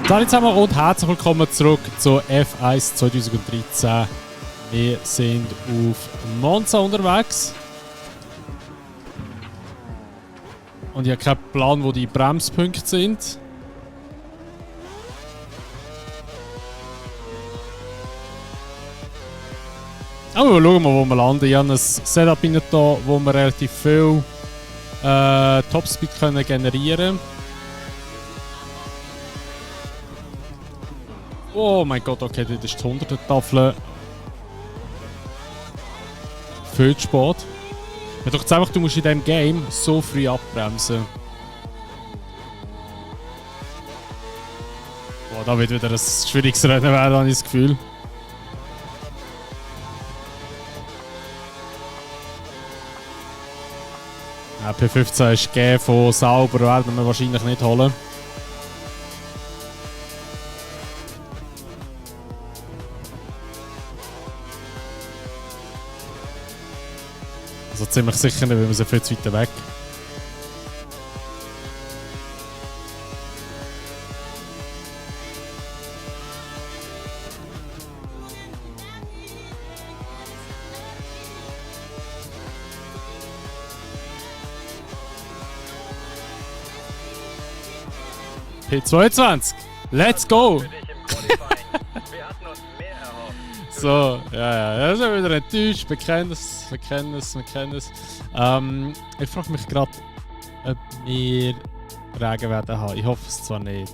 Hallo zusammen und herzlich willkommen zurück zu F1 2013. Wir sind auf Monza unterwegs. Und ich habe keinen Plan, wo die Bremspunkte sind. Aber schauen wir mal, wo wir landen. Ich habe ein Setup rein da, wo wir relativ viel Topspeed können generieren. Oh mein Gott, okay, das ist die 100er-Tafel. Viel zu spät. Ja, doch jetzt einfach, du musst in diesem Game so früh abbremsen. Boah, da wird wieder ein schwieriges Rennen werden, habe ich das Gefühl. Ja, P15 ist gegeben, von sauber werden wir wahrscheinlich nicht holen. Also ziemlich sicher nicht, weil wir sind viel zu weit weg. P22, let's go! So, ja, das ist wieder enttäuscht. Wir kennen es. Ich frage mich gerade, ob wir Regen werden haben. Ich hoffe es zwar nicht.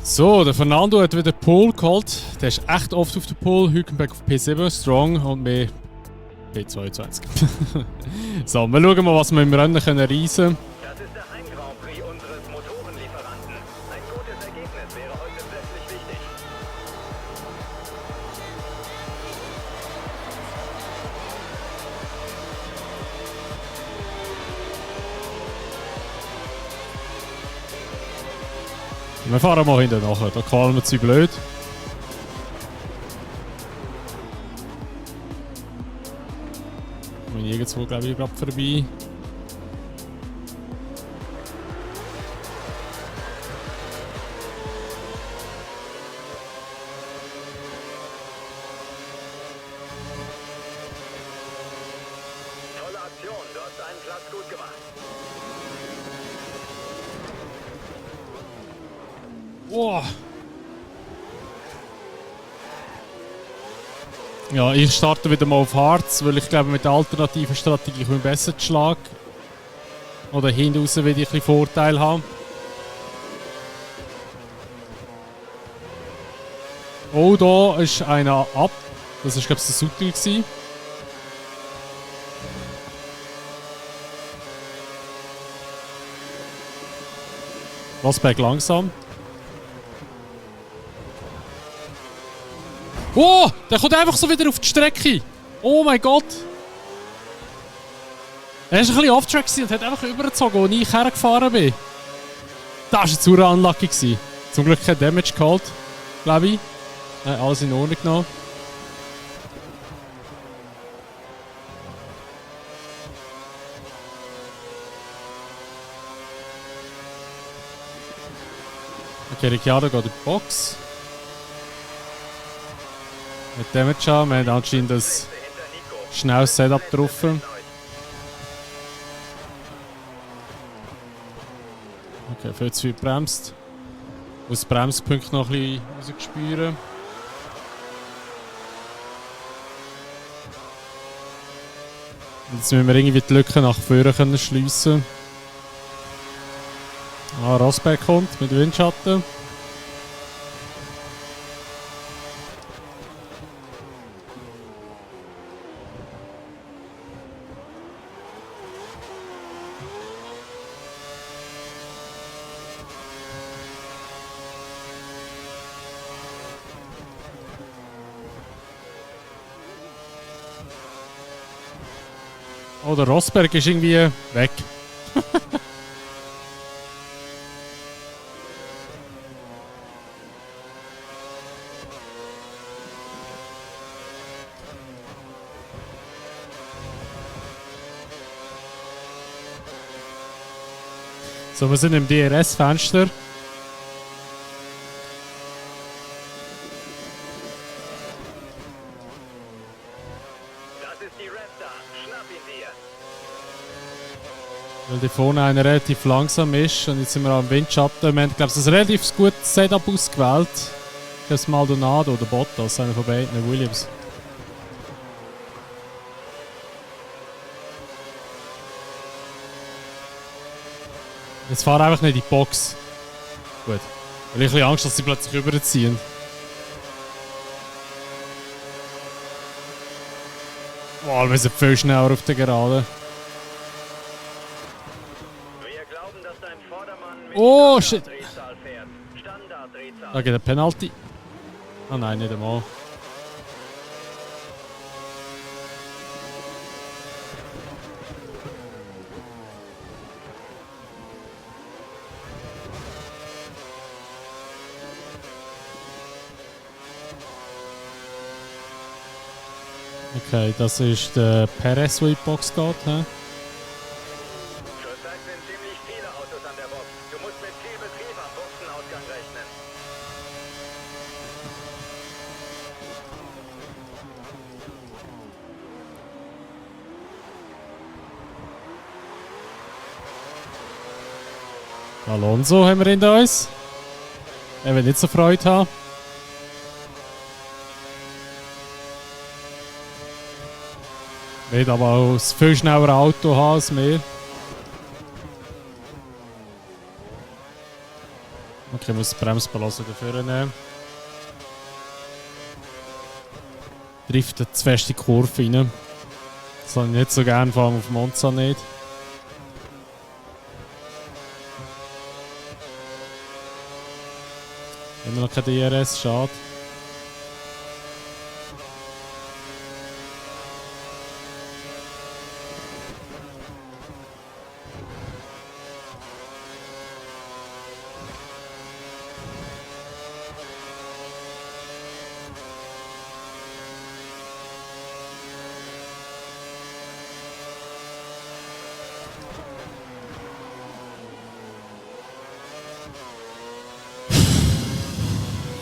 So, der Fernando hat wieder Pole geholt. Der ist echt oft auf der Pole. Hülkenberg auf P7, Strong und wir P22. So, wir schauen mal, was wir im Rennen können reisen können. Das ist der Heim-Grand Prix unseres Motorenlieferanten. Ein gutes Ergebnis wäre heute plötzlich wichtig. Wir fahren mal hinten nachher, da qualmen wir zu blöd. Wir sind irgendwo, glaube ich, gerade vorbei. Tolle Aktion, du hast deinen Platz gut gemacht. Boah. Ja, ich starte wieder mal auf Harz, weil ich glaube, mit der alternativen Strategie komme ich besser zu Schlag. Oder hinten raus will ich ein bisschen Vorteil haben. Oh, da ist einer ab. Das war, glaube ich, der Sutil gewesen. Rosberg langsam. Oh, der kommt einfach so wieder auf die Strecke. Oh mein Gott. Er war ein bisschen off-track und hat einfach übergezogen, als ich hergefahren bin. Das war jetzt super unlucky. Zum Glück kein Damage geholt, glaube ich. Alles in Ordnung genommen. Okay, Ricciardo geht in die Box. Mit Damage an. Wir haben anscheinend ein schnelles Setup drauf. Okay, viel zu viel bremst. Muss den Bremspunkt noch ein bisschen spüren. Jetzt müssen wir irgendwie die Lücke nach vorne schliessen. Ah, Rosberg kommt mit Windschatten. Oh, der Rosberg ist irgendwie weg. So, wir sind im DRS-Fenster. Das ist die Raptor. Schnapp ihn dir. Weil die vorne einer relativ langsam ist und jetzt sind wir am Windschatten. Wir haben, glaube ich, ein relativ gutes Setup ausgewählt. Das Maldonado oder Bottas, einer von beiden, Williams. Jetzt fahr einfach nicht in die Box. Gut. Weil ich ein bisschen Angst, dass sie plötzlich überziehen. Boah, wir sind viel schneller auf der Gerade. Wir glauben, dass dein Vordermann mit Oh, shit. Standarddrehzahl fährt. Standarddrehzahl. Da geht ein Penalty. Ah nein, nicht einmal. Okay, das ist der Perez, der in die Box geht. He? Zurzeit sind ziemlich viele Autos an der Box. Du musst mit viel Betrieb am Boxenausgang rechnen. Alonso haben wir hinter uns. Er wird nicht so Freude haben. Wird aber auch ein viel schneller Auto haben als wir. Okay, ich muss das Bremsbelassen dafür nehmen. Driftet zu fest in die Kurve rein. Das habe ich nicht so gerne, vor allem auf Monza nicht. Immer noch kein DRS, schade.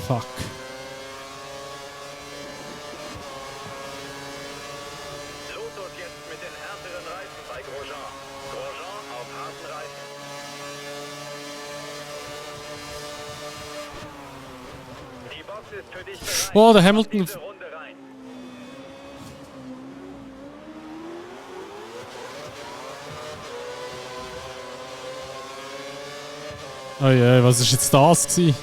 Fuck. Lotus jetzt mit den härteren Reifen bei Grosjean. Grosjean auf harten Reifen. Die Box ist für dich bereit. Oh, der Komm Hamilton. diese Runde rein. Oh je, was ist jetzt das gewesen?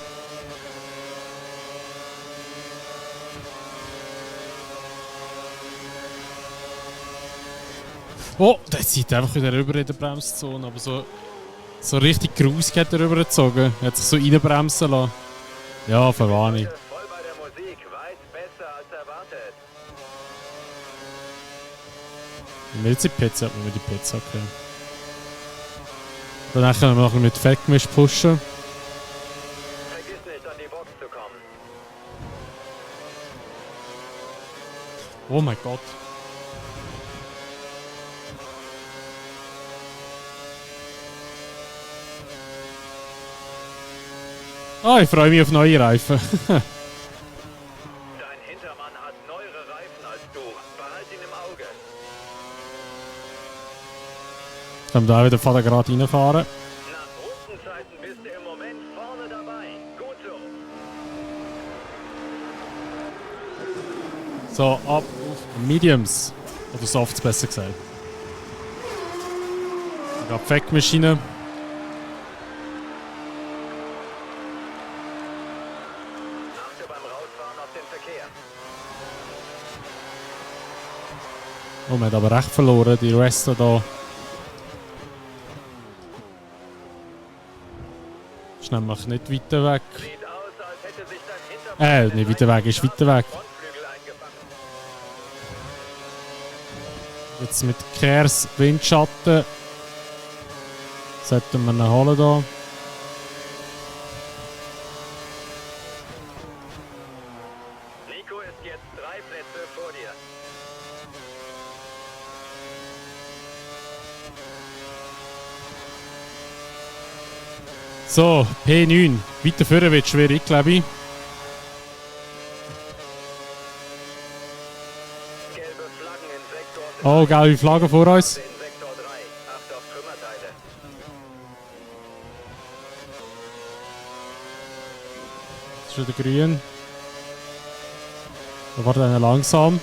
Oh, der zieht einfach wieder rüber in der Bremszone, aber so richtig grusig hat er rübergezogen. Er hat sich so reinbremsen lassen. Ja, Verwarnung. Voll bei der Musik. Weit besser als erwartet. Wenn wir jetzt die Pizza, haben wir die Pizza, okay. Danach können wir noch mit Fettgemisch pushen. Vergiss nicht, an die Box zu kommen. Oh mein Gott. Ah, ich freue mich auf neue Reifen. Dein Hintermann hat neuere Reifen als du. Behalt ihn im Auge. Können wir da wieder Vater gerade reinfahren? Nach Rundenzeiten bist du im Moment vorne dabei. Gut so. So, ab auf Mediums. Oder Softs besser gesagt. Ich habe Fettmaschine. Achte beim Rausfahren auf den Verkehr. Oh, wir haben aber recht verloren, die Reste da. Ist nämlich nicht weiter weg. Sieht aus, als hätte sich dein Hintermann Nicht weiter weg, ist weiter weg. Frontflügel eingefangen. Jetzt mit Kehrs Windschatten sollten wir ihn holen da. Nico ist jetzt 3 Plätze vor dir. So, P9. Weiter vorne wird schwierig, glaube ich. Gelbe Flaggen in Sektor 3. Oh, gelbe Flagge vor uns. In Sektor 3. Acht auf Trümmerteile. Das ist wieder grün. Da war einer langsam.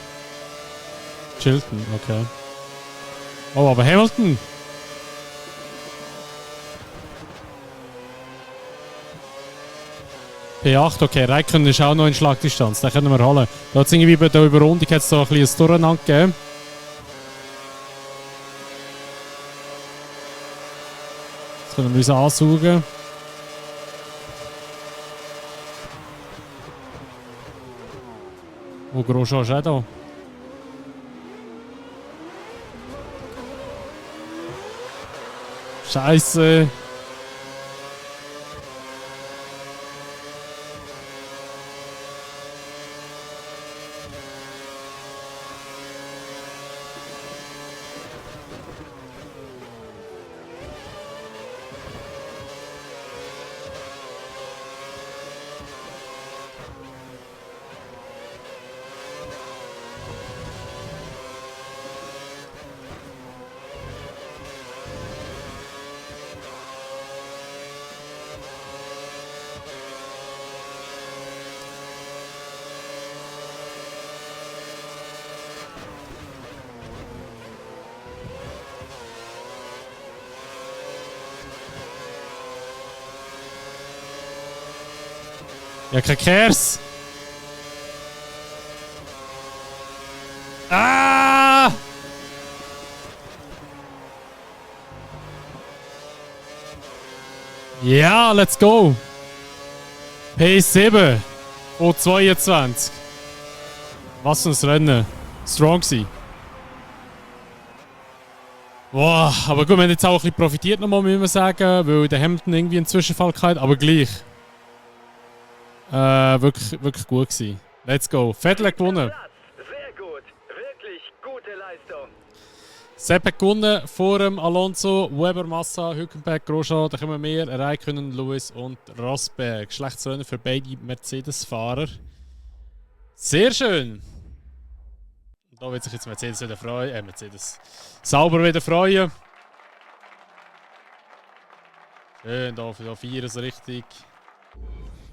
Chilton, okay. Oh, aber Hamilton! P8, okay, Räikkönen ist auch noch in Schlagdistanz, den können wir holen. Da hat es irgendwie bei der Überrundung hat's so ein bisschen ein Durcheinander gegeben. Jetzt können wir uns ansaugen. Oh, Grosjean ist auch da. Scheiße. Ja, kein Kers. Ah! Ja, let's go. P7. O22. Was für ein Rennen. Strong sein. Boah, aber gut, wir haben jetzt auch ein bisschen profitiert nochmal, muss man sagen, weil der Hamilton irgendwie einen Zwischenfall hatte, aber gleich. Wirklich gut gewesen. Let's go. Vettel hat gewonnen. Sehr gut. Wirklich gute Leistung. Sepp hat gewonnen vor dem Alonso, Weber, Massa, Hülkenberg, Grosjean. Da kommen wir, Räikkönen, Lewis und Rosberg. Schlechtes Rennen für beide Mercedes-Fahrer. Sehr schön. Da wird sich jetzt Mercedes wieder freuen. Mercedes sauber wieder freuen. Schön, da für 4 so richtig.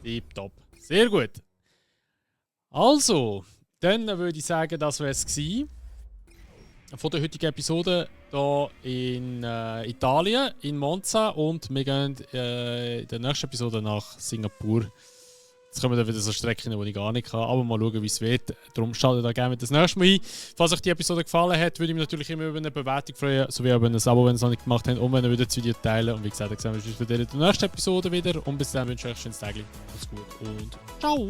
Tipptopp. Sehr gut. Also, dann würde ich sagen, das wäre es gewesen von der heutigen Episode hier in Italien, in Monza. Und wir gehen in der nächsten Episode nach Singapur. Jetzt kommen dann wieder so Strecken, die ich gar nicht kann. Aber mal schauen, wie es wird. Darum schaltet da gerne das nächste Mal ein. Falls euch die Episode gefallen hat, würde ich mich natürlich immer über eine Bewertung freuen. Sowie über ein Abo, wenn ihr es noch nicht gemacht habt. Und wenn ihr wieder das Video teilen. Und wie gesagt, dann sehen wir uns wieder in der nächsten Episode wieder. Und bis dann wünsche ich euch ein schönes Tag. Macht's gut und ciao!